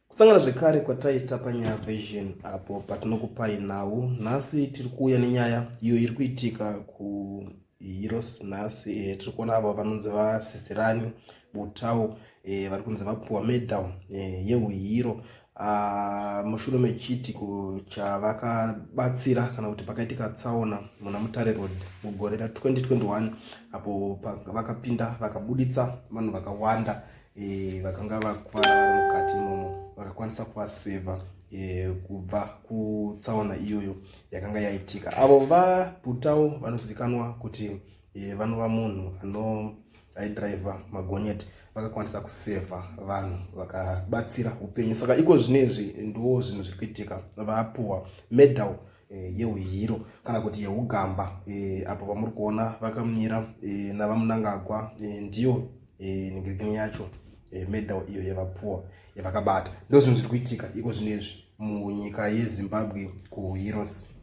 Kusangana zvekare kwataita panyaya version apo patinokupai nhau. Nhasi tiri kuuya nenyaya iyo iri kuitika kuHeroes nhasi. E, tiri kuona avo vanonzi vaSisirani Butau e, vari kunzi vapuwa medal e, yehuhero ah, mushure mechiitiko chavakabatsira kana kuti pakaitika tsaona muna Mutare Road mugore ra 2021 apo vakapinda vakabuditsa vanhu vakawanda e, vakanga vakuvara vari mukati imomo vakakwanisa kuvasevha e, kubva kutsaona iyoyo yakanga yaitika. Avo vaButau vanozivikanwa kuti e, vanova munhu ano aidriver magonyeti vakakwanisa kusevha vanhu vakabatsira upenyu. Saka iko zvinezvi ndiwo zvinhu zviri kuitika, vapuwa medal yehuhiro kana kuti yehugamba e, apo pamuri kuona vakamira e, navaMunangagwa e, ndiyo e, ningirikini yacho e, medal iyo yavapuwa yavakabata. Ndo zvinhu zviri kuitika iko zvinezvi munyika yeZimbabwe kuHeroes.